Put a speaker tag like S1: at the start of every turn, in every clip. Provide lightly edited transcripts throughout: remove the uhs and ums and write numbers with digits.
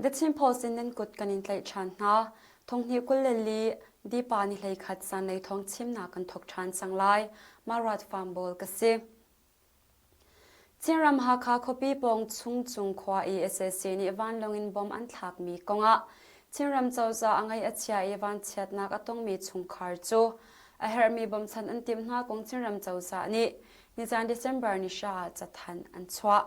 S1: The Chin Post in nan kut kan in tlaih ṭhan hna. Thonghnih 24 Dipa ni 11 zanlei thawng chimnak kan thawk ṭhan cang lai. Marat Farm ka si. Chinram Hakha khuapi pawng Chungcung khua i sac nih vanlawng in bomb an thlakmi kongah Chinram cozah a ngaih a chia i vanchiatnak a tongmi chungkhar cu a herhmi bawmchan an timh hna kong Chinram cozah nih nizan December ni hra ah cathanh an chuah.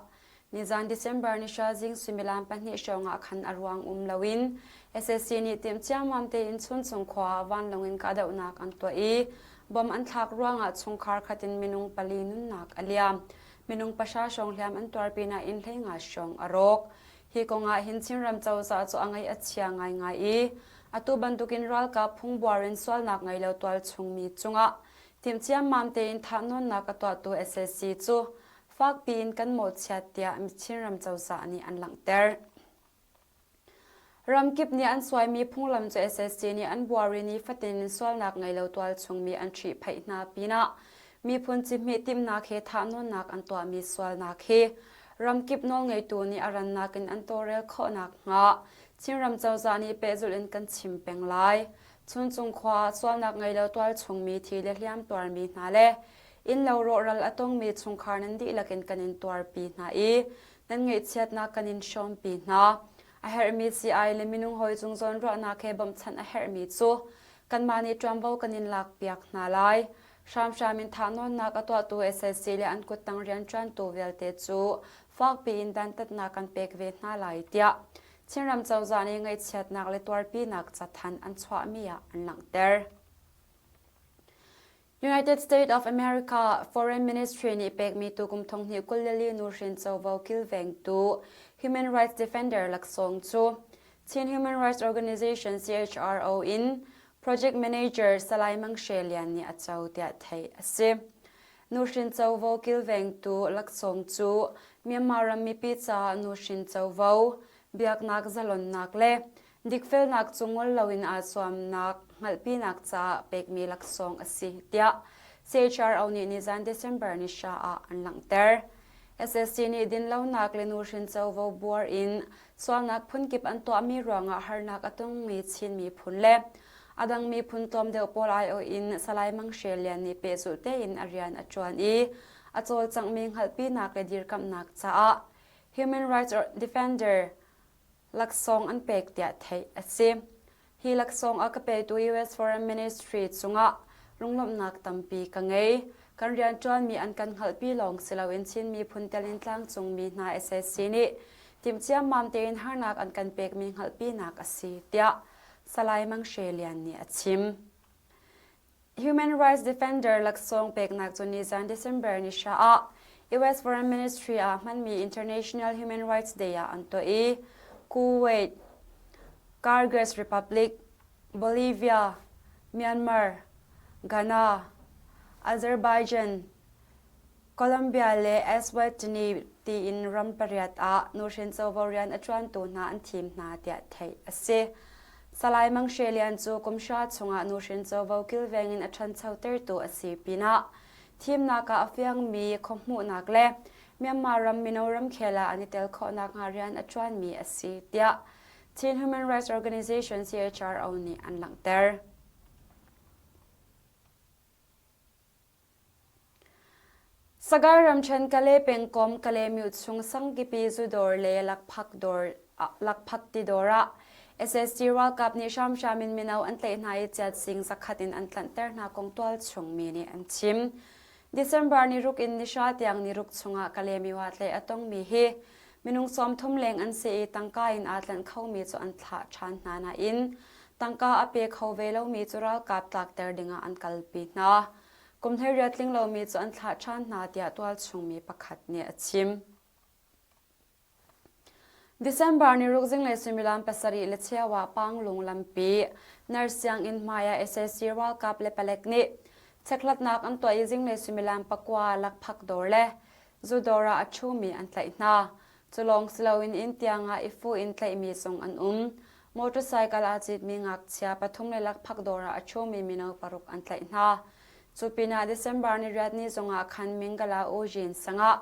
S1: Nizan December ni hra zing suimilam pahnih hrawng ah khan a ruang um loin sac nih timh ciammam tein Chuncung khua ah vanlawng in kahdohnak an tuah i bomb an thlak ruangah chungkhar khat in minung pali nunnak a liam. Minung pahra hrawng hliam an tuar pinah inn 15 hrawng a rawk. Hi kongah hin Chinram cozah cu a ngaih a chia ngaingai i atu bantukin ralkap phungbuar in sualnak ngei lo tualchungmi cungah timh ciammam tein thahnawnnak a tuahtu sac cu fakpi in kan mawhchiat tiah Chinram cozah nih an langhter. Ramkip nih an suaimi phunglam cu sac nih an buar i nifatin in sualnak ngei lo tualchungmi an ṭhihphaih hna pinah miphun cihmih timhnak he thahnawnnak an tuahmi sualnak hi ramkip nawlngeitu nih a rannak in an tawlrel khawh nakhnga Chinram cozah nih pehzulh in kan chim peng lai. Chuncung khua ah sualnak ngei lo tualchungmi thi le hliam tuarmi hna le innlo rawhral a tongmi chungkhar nan dihlak in kan in tuarpi hna i nan ngaihchiatnak kan in hrawmpi hna. A herhmi sii-ai le minung hawi cung zawnruahnak he bawmhchanh a herhmi cu kanmah nih ṭuanvo kan in lakpiak hna lai. Hramhram in thahnawnnak a tuahtu sac le an kuttang rianṭuantu vialte cu fakpi in dantatnak kan pek ve hna lai tiah Chinram cozah nih ngaihchiatnak le tuarpinak cathanh an chuahmi ah an langhter. United States of America Foreign Ministry nih pekmi tukum thonghnih 24 nuhrin covo kilvengtu Human Rights Defender laksawng cu Chin Human Rights Organization CHRO in Project Manager Salai Mang She Lian nih a co tiah theih a si. Nuhrin covo kilvengtu laksawng cu Myanmar ram mipi caah nuhrin covo, biaknak zalonnak le Dikfelnak cu ngol loin aa zuamnak hngalhpinak caah pekmi laksawng a si tiah CHRO nih nizan December ni hra ah an langhter. SSC nih dinlonak le nuhrin covo buar in sualnak phunkip an tuahmi ruangah harnak a tongmi Chin miphun le a dang miphun tlawm deuh pawl aiawh in Salai Mang Hre Lian nih pehzulh tein a rian a ṭuan i a cawlcanghmi hngalhpinak le dirkamhnak caah Human Rights Defender laksawng an pek tiah theih a si. Hi laksawng a ka petu US Foreign Ministry cungah lunglawmhnak tampi ka ngei. Kan rianṭuanmi an kan hngalhpi lawng si loin Chin miphun tel in tlangcungmi hna sac nih timh ciammam tein harnak an kan pekmi hngalhpinak a si, tiah Salai Mang Hre Lian nih a chim. Human Rights Defender laksawng peknak cu nizan December ni hra ah US Foreign Ministry ah hmanmi International Human Rights Day ah an tuah i Kuwait, Kyrgyz Republic, Bolivia, Myanmar, Ghana, Azerbaijan, Colombia le Eswatini tiin ram pariat ah nuhrin covo rian a ṭuantu hna an thim hna tiah theih a si. Salai Mang Hre Lian cu kum hra chungah nuhrin covo kilveng in a ṭhanchotertu a si pinah thimnak ah a fiangmi khuahmuhnak le Myanmar ram mino ramkhel ah an i tel khawh nakhnga rian a ṭuanmi a si tiah Chin Human Rights Organization CHRO nih an langhter. Sagaing ramṭhen Kale pengkomh Kalemyo chung Sangkipi zudawr le lakphak tidawr ah sac ralkap nih hramhram in mino an tlaih hna i chiat sing zakhat in an tlanhter hna kong tualchung mi nih an chim. December ni ruk in ni hra tiang ni ruk chungah Kalemyo ah tlaih a tongmi hi minung 30 leng an si i tangka in aa tlanh khomi cu an thlah ṭhan hna nain tangka a pe kho ve lomi cu ralkap tlakter dingah an kalpi hna. Kum 18 tling lomi cu an thlah ṭhan hna tiah tualchungmi pakhat nih a chim. December ni ruk zinglei suimilam pasarih le cheu ah Panglung lampi nurse sianginn hmai ah sac ralkap le palek nih chekhlatnak an tuah i zinglei suimilam pakua lakphak dawr le zu dawr ah a ṭhumi an tlaih hna. Cu lawng si loin inn tiangah i fuh in tlaihmi zong an um. Motorcycle aa citmi ngakchia pathum le lakphak dawr ah a ṭhumi mino paruk an tlaih hna. Cu pinah December ni riat ni zongah khan Mingala Ujin sangah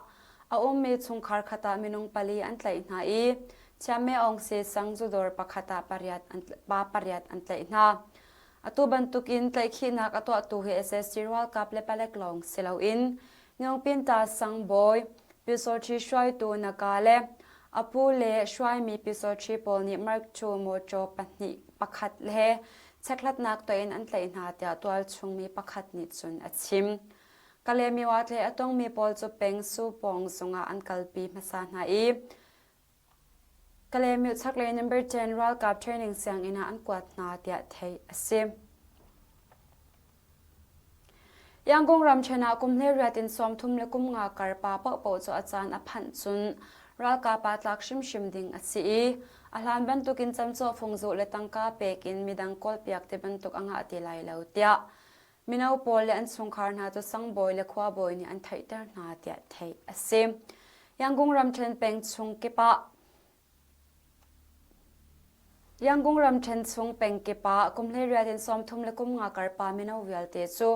S1: a ummi chungkhar khat ah minung pali an tlaih hna i Chiameong Sesang zudawr pakhat ah pariat an, pa pariat an tlaih hna. Atu bantukin tlaihkhihnak a tuahtu hi SSC ralkap le palek lawng si loin Nyaungpinta sangbawi Pyusawṭhi hruaitu Naka le a pu le hruaimi Pyusawṭhi pawl nih Mark II mawṭaw pahnih pakhat he chekhlatnak tuah in an tlaih hna tiah tualchung mi pakhat nih cun a chim. Kalemyo ah tlaih a tongmi pawl cu peng Supawng zung ah an kalpi hmasa hna i Kalaymyo chaklei number 10 ralkap training sianginn ah an kuat hna tiah theih a si. Yangon ramṭhen ah kum 18 in 30 le kum nga kar pa paohpaoh cu a caan a phanh cun ralkap ah tlak hrimhrim ding a si i a hlan bantukin camcawh fungzuh le tangka pek in midang kawlpiak ti bantuk a ngah ti lai lo tiah mino pawl le an chungkhar hna cu sangbawi le khuabawi nih an theihter hna tiah theih a si. Yangon ramṭhen peng chung kip ah Yangon ramṭhen chung pengkip ah kum 18 in 30 le kum nga kar pa mino vialte cu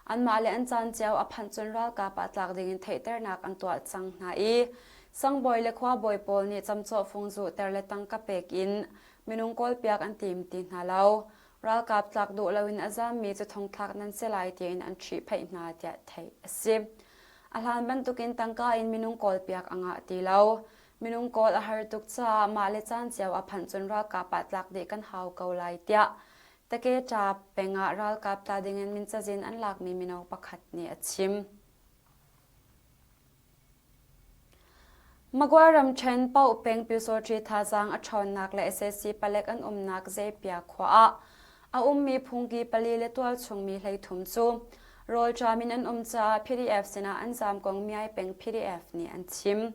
S1: anmah le an caan cio a phanh cun ralkap ah tlak dingin theihternak an tuah cang hna i sangbawi le khuabawi pawl nih camcawh fung zuhter le tangka pek in minung kawlpiak an tim ti hna lo. Ralkap tlak duh loin a zaammi cu thongthlak nan si lai tiin an ṭhihphaih hna tiah theih a si. A hlan bantukin tangka in minung kawlpiak a ngah ti lo. Minung kawl a har tuk caah mah le caan cio a phanh cun ralkap ah tlak dih kan hau ko lai tiah Takeṭa peng ah ralkap tla dingin min cazin an lakmi mino pakhat nih a chim. Magway ramṭhen Paoh peng Pyusawṭi thazaang a ṭhawnnak le sac palek an umnak Zeipia khua ah a ummi phungki pali le tualchung mi 13 cu rawlṭam in an um caah PDF sinah an zaam kong Myai peng PDF nih an chim.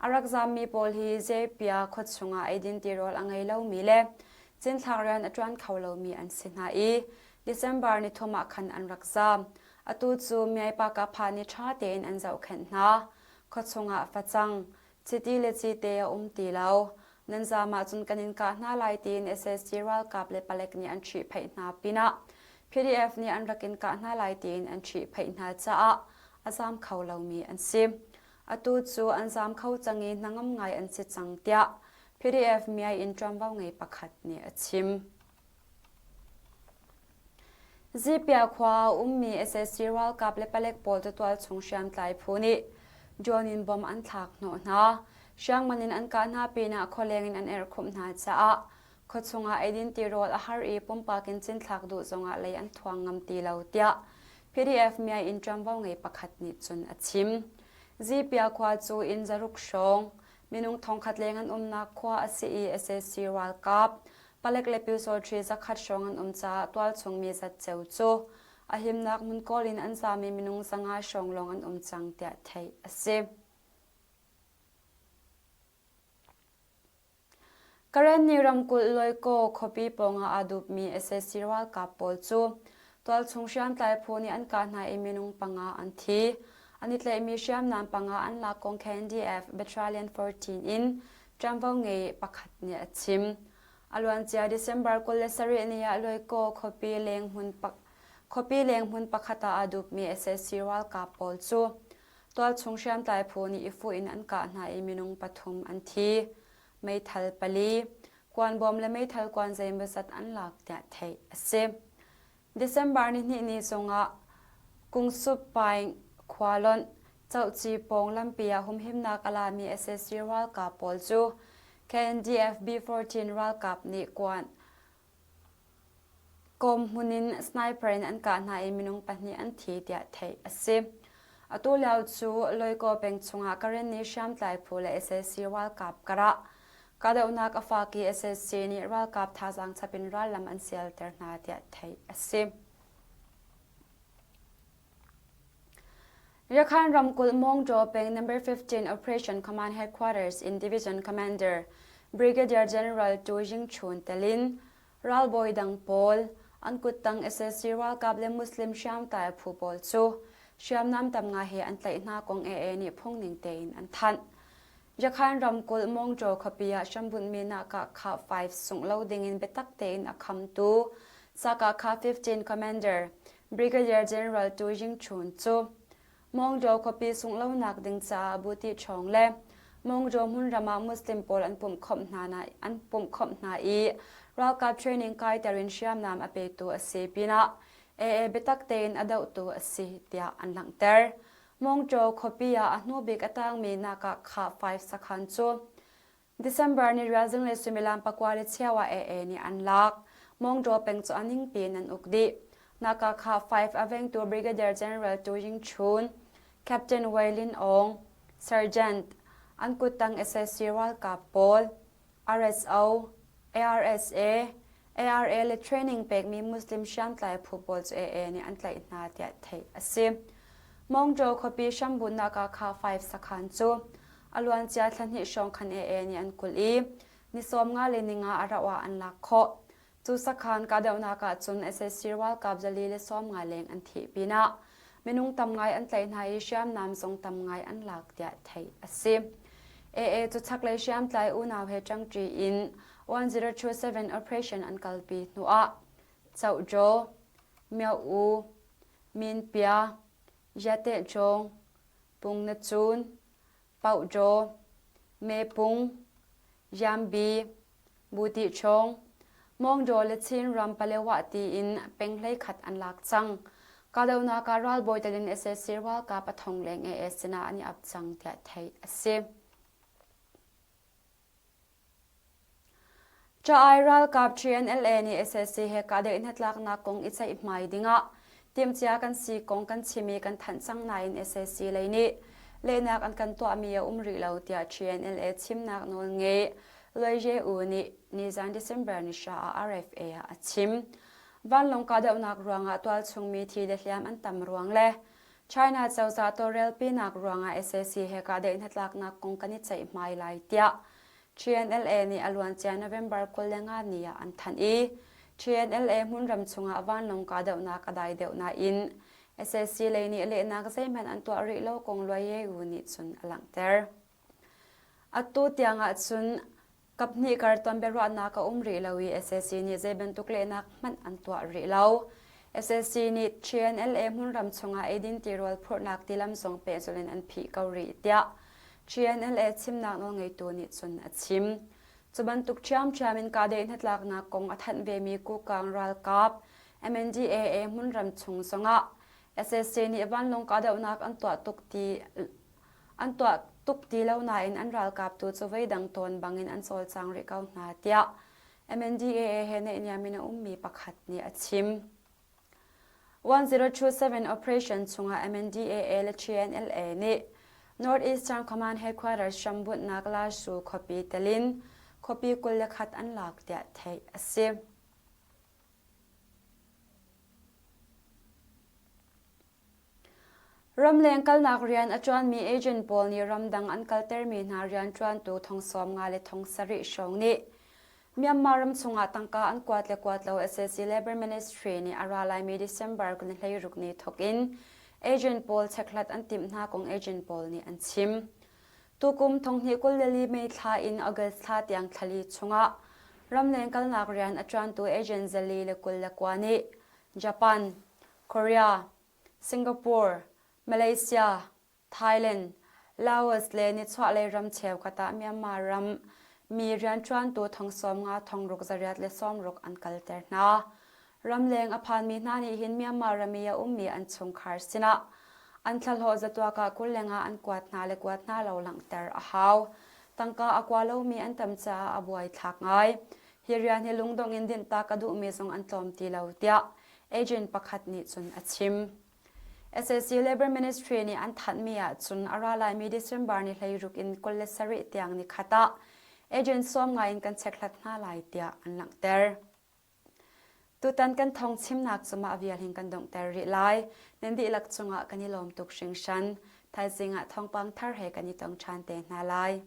S1: A rak zaammi pawl hi Zeipia khua chungah eidin tirawl a ngei lomi le cinthlak rian a ṭuan kho lomi an si hna i December nithum ah khan an rak zaam. Atu cu Myaipa Kapha nih ṭha tein an zohkhenh hna. Khua chungah facang, chiti le cite a um ti lo. Nan zaam ahcun kan in kah hna lai tiin sac ralkap le palek nih an ṭhihphaih hna pinah PDF nih an rak in kah hna lai tiin an ṭhihphaih hna caah a zaam kho lomi an si. Atu cu an zaam kho cang i hnangam ngai an si cang tiah PDF miai in ṭuanvo ngei pakhat nih a chim. Zipia khua a ummi sac ralkap le palek pawl cu tualchung hriamtlai phu nih drone in bomb an thlak hnawh hna. Hriangman in an kah hna pinah khualeng in an erhkhumh hna caah khuachung ah eidin tirawl a har i pumpak in cinthlak duh zongah lei an thuang ngam ti lo tiah PDF miai in ṭuanvo ngei pakhat nih cun a chim. Zipia khua cu inn zaruk hrawng minung thongkhat leng an umnak khua a si i sac ralkap palek le pyusawṭhi zakhat hrawng an um caah tualchung mi zatceo cu a himnak hmun kawl in an zami minung 500 hrawng lawng an um cang tiah theih a si. Karenni ramkulh Loikaw khuapi pawngah aa dupmi sac ralkap pawl cu tualchung hriamtlai phu nih an kah hna i minung panga an thi. An i tlaihmi hriamnam panga an lak kong KNDF Battalion 14 in ṭuanvo ngei pakhat nih a chim. A luancia December 27 ni ah Loikaw khuapi leng hmun khuapi leng hmun pakhat ah aa dupmi sac ralkap pawl cu Tualchung hriamtlai phu nih i fuh in an kah hna i minung pathum an thi. Meithal pali, kuanbawm le meithal kuan zeimawzat an lak tiah theih a si. December nihnih ni zongah Kungsup Paing khua lonh Cohci pawng lampi ah humhimnak a lami sac ralkap pawl cu KNDF B-14 ralkap nih kuan Kawm hmun in sniper in an kah hna i minung pahnih an thi tiah theih a si. Atu lio cu Loikaw peng chungah Karenni hriamtlai phu le sac ralkap karah kahdohnak a fak i sac nih ralkap thazaang chap in rallam an sialter hna tiah theih a si. Rakhan ramkulh Mawngtaw peng No. 15 Operation Command Headquarters in Division Commander Brigadier General Tu Yingchun tel in ralbawi dang pawl an kuttang sac ralkap le Muslim hriamtlai phu pawl cu hriamnam tam ngai he an tlaih hna kong AA nih phungning tein an thanh. Rakhan ramkulh Mawngtaw khuapi ah hrambunhmi Nakah 5 sungh lo dingin biatak tein a khamtu Sakakha 15 Commander Brigadier General Tu Yingchun cu Mawngdaw khuapi sungh lonak ding caah buti ṭhawng le Mongjaw hmunram ah Muslim pawl an pumhkhawmh hna an pumhkhawmh hna i ralkap training kaiter in hriamnam a petu a si pinah AA biatak tein a dohtu a si tiah an langhter. Mongjaw khuapi ah a hnubik a tangmi Nakakha 5 sakhan cu December ni rial zinglei suimilam pakua le cheu ah AA nih an lak. Mongdaw peng cu a ningpi in an uk dih. Nakakha 5 a vengtu Brigadier General Tu Ying Chun, Captain Wei Lin Aung, Sergeant, an kuttang SAC ralkap pawl, RSO, ARSA, ARA le training pekmi Muslim hriamtlai phu pawl cu AA nih an tlaih hna tiah theih a si. Mongdaw khuapi hrambunnak ah kha 5 sakhan cu a luancia thla hnih hrawng khan AA nih an kulh i ni 50 le ninga a rauh ah an lak khawh. Cu sakhan kahdohnak ah cun sac ralkap 150 leng an thih pinah minung tam ngai an tlaih hna i hriamnam zong tam ngai an lak tiah theih a si. AA cu chaklei hriamtlai unau he ṭangṭi in 1027 operation an kalpi hnuah Chohjaw, Myo-u, Minpia, Yatehchawng, Pungnacun, Pauhjaw, Mepung, Yambi, Butihchawng, Mawngjaw le Chin ram Palewah tiin peng 11 an lak cang. Kahdohnak ah ralbawi tel in sac ralkap a thong leng AA sinah an i ap cang tiah theih a si. Ca-ai ralkap TNLA nih sac he kahdaih hnatlaknak kong i ceihmai dingah timhcia kan si kong kan chim i kan thanh cang nain sac lei nih lehnak an kan tuahmi a um rih lo tiah TNLA chimnak nawl ngei Loi Ye U nih nizan December ni hra ah RFA ah a chim. Vanlawng kahdohnak ruangah tualchung mi thi le hliam an tam ruang le China cozah tawlrelpinak ruangah sac he kahdaih hnatlaknak kong kan i ceihmai lai tiah TNLA nih a luancia November 25 ni ah an thanh i TNLA hmunram chungah vanlawng kahdohnak a dai deuh nain sac lei nih lehnak zeihmanh an tuah rih lo kong Luai Ye U nih cun a langhter. Atu tiang ahcun kaphnih kar ton biaruahnak a um rih lo i sac nih zei bantuk lehnak hmanh an tuah rih lo. Sac nih TNLA hmunram chungah eidin tirawl phurhnak tilam zong pehzulh in an phih ko rih tiah TNLA chimnak nawlngeitu nih cun a chim. Cu bantuk ṭhiamṭhiam in kahdaih hnatlaknak kong a thanh vemi Kukang ralkap MNDAA hmunram chung zongah sac nih vanlawng kahdohnak an tuah tuk ti An tuah tuk ti lo nain an ralkap tu cu voidang tawn bangin an cawlcang rih ko hna tiah MNDAA he naihniam in a ummi pakhat nih a chim. 1027 operation chungah MNDAA le TNLA nih North Eastern Command Headquarters hrambunhnak Lashu khuapi telin khuapi 21 an lak tiah theih a si. Ramleng kalnak rian a ṭuanmi agent pawl nih ramdang an kaltermi hna rianṭuantu thong 50 le thong sarih hrawng nih Myanmar ram chungah tangka an kuat le kuat lo sac Labor Ministry nih a ra laimi December 26 ni thawk in agent pawl chekhlat an timh hna kong agent pawl nih an chim. Tukum thonghnih 24 May thla in August thla tiang thlali chungah ramleng kalnak rian a ṭuantu agent 429 nih Japan, Korea, Singapore, Malaysia, Thailand, Laos le nichuahlei ram cheukhat ah Myanmar ram mi rianṭuantu thong 50 thong ruk zariat le 60 an kalter hna. Ramleng a phanmi hna nih hin Myanmar ram i a ummi an chungkhar sinah an thlahlawh zatuak ah 20 lengah an kuat hna le kuat hna lo langhter a hau. Tangka a kua lomi an tam caah a buaithlak ngai. Hi rian hi lungdong in dinhtak a duhmi zong an tlawm ti lo tiah agent pakhat nih cun a chim. Sac Labor Ministry nih an thanhmi ahcun a ra laimi December ni 16 in 27 tiang ni khat ah agent sawm ngai in kan chekhlat hna lai tiah an langhter. Tutan kan thawng chimnak cu mah vial hin kan donghter rih lai. Nan dihlak cungah kan i lawm tuk hringhran. Thaizing ah thawngpang thar he kan i tong ṭhan te hna lai.